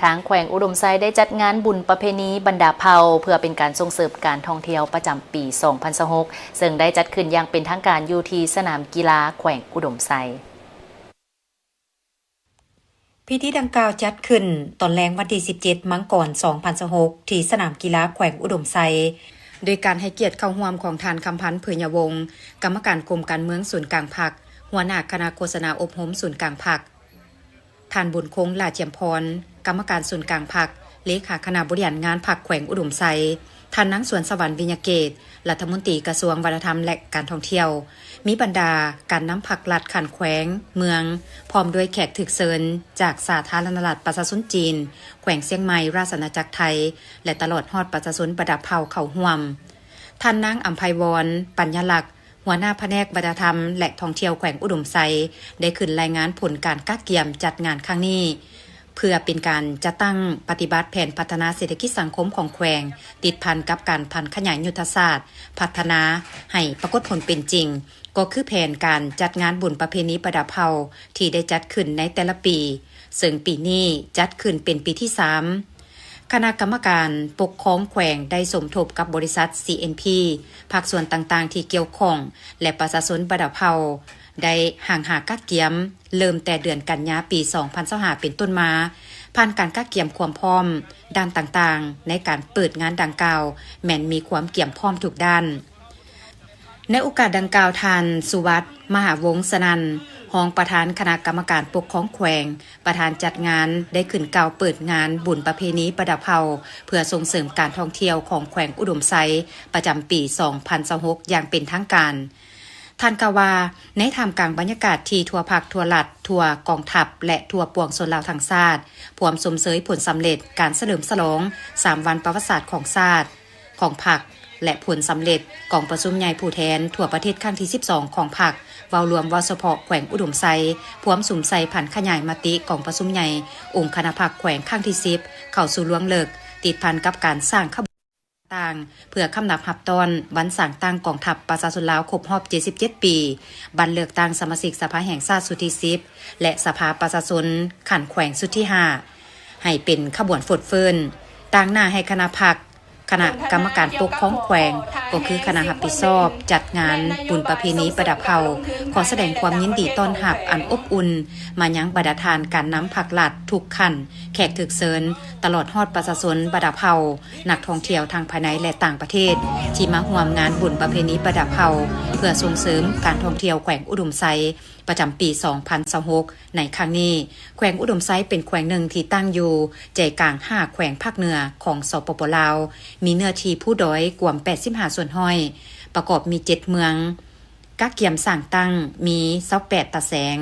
ທາງແຂວງອຸດົມໄຊໄດ້ຈັດງານບຸນປະເພນີບັນດາເຜົ່າ ເພື່ອເປັນການສົ່ງເສີມການທ່ອງທ່ຽວປະຈຳປີສອງພັນຊາວຫົກ ເຊິ່ງໄດ້ຈັດຂຶ້ນຢ່າງເປັນທາງການຢູ່ທີ່ສະໜາມກິລາແຂວງອຸດົມໄຊ. ພິທີດັ່ງກ່າວຈັດຂຶ້ນຕອນແລງວັນທີສິບເຈັດ ມັງກອນ ສອງພັນຊາວຫົກ ທີ່ສະໜາມກິລາແຂວງອຸດົມໄຊ ໂດຍການໃຫ້ກຽດເຂົ້າຮ່ວມຂອງທ່ານ ຄຳພັນ ເຜີຍຍະວົງ ກຳມະການກົມການເມືອງສູນກາງພັກ, ຫົວໜ້າຄະນະໂຄສະນາອົບຮົມສູນກາງພັກ, ທ່ານ ບຸນຄົງ ຫຼ້າຈຽມພອນ ກຳມະການສູນກາງພັກ, ເລຂາຄະນະບໍລິຫານງານພັກແຂວງອຸດົມໄຊ, ທ່ານນາງ ສວນສະຫວັນ ວິຍະເກດ ລັດຖະມົນຕີກະຊວງວັດທະນະທຳ ແລະ ການທ່ອງທ່ຽວ, ມີບັນດາການນຳພັກລັດຂັ້ນແຂວງ, ເມືອງ, ພ້ອມດ້ວຍແຂກຖືກເຊີນຈາກສາທາລະນະລັດປະຊາຊົນຈີນ, ແຂວງຊຽງໃໝ່, ລາຊະອານາຈັກໄທ ແລະ ຕະຫຼອດຮອດປະຊາຊົນບັນດາເຜົ່າເຂົ້າຮ່ວມ. ທ່ານນາງ ອຳໄພວອນ ປັນຍາລັກ ຫົວໜ້າພະແນກວັດທະນະທຳ ແລະ ທ່ອງທ່ຽວແຂວງອຸດົມໄຊ ໄດ້ຂຶ້ນລາຍງານຜົນການກະກຽມຈັດງານຄັ້ງນີ້ ເພື່ອເປັນການຈັດຕັ້ງປະຕິບັດແຜນພັດທະນາເສດຖະກິດສັງຄົມຂອງແຂວງ ຕິດພັນກັບການຜັນຂະຫຍາຍຍຸດທະສາດພັດທະນາໃຫ້ປາກົດຜົນເປັນຈິງ, ກໍຄືແຜນການຈັດງານບຸນປະເພນີບັນດາເຜົ່າທີ່ໄດ້ຈັດຂຶ້ນໃນແຕ່ລະປີ, ເຊິ່ງປີນີ້ຈັດຂຶ້ນເປັນປີທີສາມ. ຄະນະກຳມະການປົກຄອງແຂວງໄດ້ສົມທົບກັບບໍລິສັດ ຊີເອັນພີ ພາກສ່ວນຕ່າງໆທີ່ກ່ຽວຂ້ອງ ແລະ ປະຊາຊົນບັນດາເຜົ່າ ໄດ້ຮ່າງຫາກະກຽມ ເລີ່ມແຕ່ເດືອນກັນຍາປີສອງພັນຊາວຫ້າເປັນຕົ້ນມາ, ຜ່ານການກະກຽມຄວາມພ້ອມດ້ານຕ່າງໆ ໃນການເປີດງານດັ່ງກ່າວ ແມ່ນມີຄວາມກຽມພ້ອມທຸກດ້ານ. ໃນໂອກາດດັ່ງກ່າວ, ທ່ານ ສຸວັດ ມະຫາວົງສະນັນ ຮອງປະທານຄະນະກຳມະການປົກຄອງແຂວງ, ປະທານຈັດງານ ໄດ້ຂຶ້ນກ່າວເປີດງານບຸນປະເພນີບັນດາເຜົ່າ ເພື່ອສົ່ງເສີມການທ່ອງທ່ຽວຂອງແຂວງອຸດົມໄຊ ປະຈຳປີສອງພັນຊາວຫົກ ຢ່າງເປັນທາງການ. ທ່ານກ່າວວ່າ, ໃນທ່າມກາງບັນຍາກາດທີ່ທົ່ວພັກ, ທົ່ວລັດ, ທົ່ວກອງທັບ ແລະ ທົ່ວປວງຊົນລາວທັງຊາດ ພວມຊົມເຊີຍຜົນສຳເລັດການສະເຫຼີມສະຫຼອງສາມວັນປະຫວັດສາດຂອງຊາດ, ຂອງພັກ ແລະ ຜົນສຳເລັດກອງປະຊຸມໃຫຍ່ຜູ້ແທນທົ່ວປະເທດຄັ້ງທີສິບສອງຂອງພັກ, ເວົ້າລວມ, ເວົ້າສະເພາະແຂວງອຸດົມໄຊ, ພວມສຸມໃສ່ຜັນຂະຫຍາຍມະຕິກອງປະຊຸມໃຫຍ່ອົງຄະນະພັກແຂວງຄັ້ງທີສິບ ເຂົ້າສູ່ລວງເລິກ, ຕິດພັນກັບການສ້າງຂະບວນ ຕ່າງໆ ເພື່ອຄຳນັບຮັບຕ້ອນວັນສ້າງຕັ້ງກອງທັບປະຊາຊົນລາວຄົບຮອບເຈັດສິບເຈັດປີ, ບັດເລືອກຕັ້ງສະມາຊິກສະພາແຫ່ງຊາດຊຸດທີສິບ ແລະ ສະພາປະຊາຊົນຂັ້ນແຂວງຊຸດທີຫ້າ ໃຫ້ເປັນຂະບວນຟົດຟື້ນ. ຕາງໜ້າໃຫ້ຄະນະພັກ, ຄະນະກຳມະການປົກຄອງແຂວງ, ກໍຄືຄະນະຮັບຜິດຊອບຈັດງານບຸນປະເພນີປະດັບເຜົ່າ, ຂໍສະແດງຄວາມຍິນດີຕ້ອນຮັບອັນອົບອຸ່ນມາຍັງບັນດາທ່ານການນຳພັກລັດທຸກຂັ້ນ, ແຂກຖືກເຊີນ, ຕະຫຼອດຮອດປະຊາຊົນບັນດາເຜົ່າ, ນັກທ່ອງທ່ຽວທັງພາຍໃນ ແລະ ຕ່າງປະເທດ ທີ່ມາຮ່ວມງານບຸນປະເພນີປະດັບເຜົ່າ ເພື່ອສົ່ງເສີມການທ່ອງທ່ຽວແຂວງອຸດົມໄຊ ປະຈຳປີສອງພັນຊາວຫົກ ໃນຄັ້ງນີ້. ແຂວງອຸດົມໄຊເປັນແຂວງໜຶ່ງທີ່ຕັ້ງຢູ່ໃຈກາງຫ້າແຂວງພາກເໜືອຂອງ ສປປ ລາວ, ມີເນື້ອທີ່ພູດອຍກວມແປດສິບຫ້າສ່ວນຮ້ອຍ, ປະກອບມີເຈັດເມືອງ, ກະກຽມສ້າງຕັ້ງມີຊາວແປດຕາແສງ,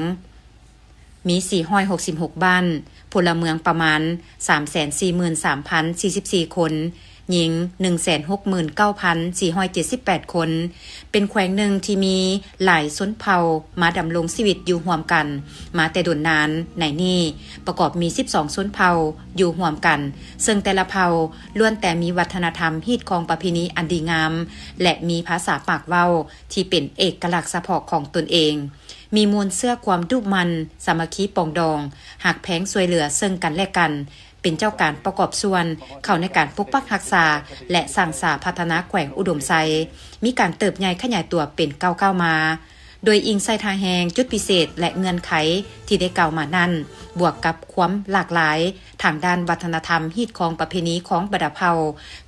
ມີສີ່ຮ້ອຍຫົກສິບຫົກບ້ານ, ພົນລະເມືອງປະມານສາມແສນສີ່ໝື່ນສາມພັນສີ່ສິບສີ່ຄົນ, ຍິງໜຶ່ງແສນຫົກໝື່ນເກົ້າພັນສີ່ຮ້ອຍເຈັດສິບແປດຄົນ, ເປັນແຂວງໜຶ່ງທີ່ມີຫຼາຍຊົນເຜົ່າມາດຳລົງຊີວິດຢູ່ຮ່ວມກັນມາແຕ່ດົນນານ. ໃນນີ້ປະກອບມີສິບສອງຊົນເຜົ່າຢູ່ຮ່ວມກັນ, ເຊິ່ງແຕ່ລະເຜົ່າລ້ວນແຕ່ມີວັດທະນະທຳ, ຮີດຄອງປະເພນີອັນດີງາມ ແລະ ມີພາສາປາກເວົ້າທີ່ເປັນເອກະລັກສະເພາະຂອງຕົນເອງ. ມີມູນເຊື້ອຄວາມດຸໝັ່ນ, ສາມັກຄີປອງດອງ, ຮັກແພງຊ່ວຍເຫຼືອເຊິ່ງກັນແລະກັນ, ເປັນເຈົ້າການປະກອບສ່ວນເຂົ້າໃນການປົກປັກຮັກສາ ແລະ ສ້າງສາພັດທະນາແຂວງອຸດົມໄຊ, ມີການເຕີບໃຫຍ່ຂະຫຍາຍຕົວເປັນກ້າວໆມາ. ໂດຍອີງໃສ່ທ່າແຮງ, ຈຸດພິເສດ ແລະ ເງື່ອນໄຂທີ່ໄດ້ກ່າວມານັ້ນ, ບວກກັບຄວາມຫຼາກຫຼາຍທາງດ້ານວັດທະນະທຳ, ຮີດຄອງປະເພນີຂອງບັນດາເຜົ່າ,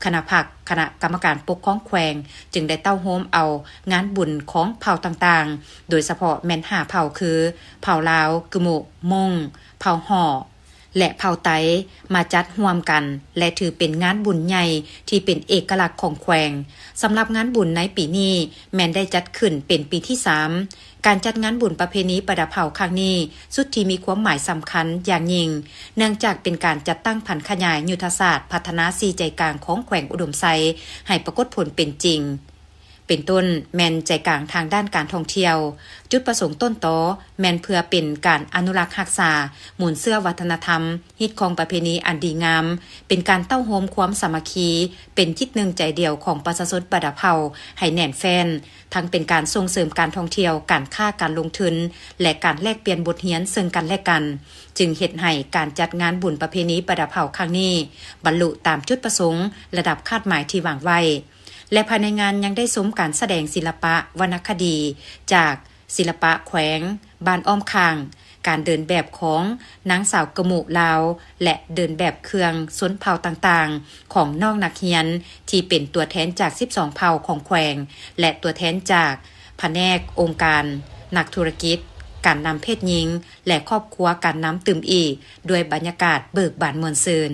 ຄະນະພັກ, ຄະນະກຳມະການປົກຄອງແຂວງ ຈຶ່ງໄດ້ເຕົ້າໂຮມເອົາງານບຸນຂອງເຜົ່າຕ່າງໆ, ໂດຍສະເພາະແມ່ນຫ້າເຜົ່າຄື ເຜົ່າລາວ, ກຶໂມະ, ມົ້ງ, ເຜົ່າຫໍ່ ແລະ ເຜົ່າໄຕ ມາຈັດຮ່ວມກັນ ແລະ ຖືເປັນງານບຸນໃຫຍ່ທີ່ເປັນເອກະລັກຂອງແຂວງ. ສຳລັບງານບຸນໃນປີນີ້ແມ່ນໄດ້ຈັດຂຶ້ນເປັນປີທີສາມ. ການຈັດງານບຸນປະເພນີປະດັບເຜົ່າຄັ້ງນີ້ ສຸດທີ່ມີຄວາມໝາຍສຳຄັນຢ່າງຍິ່ງ, ເນື່ອງຈາກເປັນການຈັດຕັ້ງຜັນຂະຫຍາຍຍຸດທະສາດພັດທະນາສີ່ໃຈກາງຂອງແຂວງອຸດົມໄຊ ໃຫ້ປາກົດຜົນເປັນຈິງ. ເປັນຕົ້ນແມ່ນໃຈກາງທາງດ້ານການທ່ອງທ່ຽວ. ຈຸດປະສົງຕົ້ນຕໍແມ່ນເພື່ອເປັນການອະນຸລັກຮັກສາມູນເຊື້ອວັດທະນະທຳ, ຮີດຄອງປະເພນີອັນດີງາມ, ເປັນການເຕົ້າໂຮມຄວາມສາມັກຄີ, ເປັນຈິດໜຶ່ງໃຈດຽວຂອງປະຊາຊົນປະດາເຜົ່າໃຫ້ແໜ້ນແຟ້ນ, ທັງເປັນການສົ່ງເສີມການທ່ອງທ່ຽວ, ການຄ້າ, ການລົງທຶນ ແລະ ການແລກປ່ຽນບົດຮຽນເຊິ່ງກັນແລະກັນ, ຈຶ່ງເຮັດໃຫ້ການຈັດງານບຸນປະເພນີປະດາເຜົ່າຄັ້ງນີ້ ບັນລຸຕາມຈຸດປະສົງ, ລະດັບຄາດໝາຍທີ່ວາງໄວ້. ແລະ ພາຍໃນງານຍັງໄດ້ຊົມການສະແດງສິລະປະວັນນະຄະດີຈາກສິລະປະແຂວງບ້ານອ້ອມຂ້າງ, ການເດີນແບບຂອງນາງສາວກະໝູລາວ ແລະ ເດີນແບບເຄື່ອງຊົນເຜົ່າຕ່າງໆ ຂອງນ້ອງນັກຮຽນທີ່ເປັນຕົວແທນຈາກສິບສອງເຜົ່າຂອງແຂວງ ແລະ ຕົວແທນຈາກພະແນກ, ອົງການ, ນັກທຸລະກິດ, ການນຳເພດຍິງ ແລະ ຄອບຄົວການນຳຕື່ມອີກ, ດ້ວຍບັນຍາກາດເບີກບານມ່ວນຊື່ນ.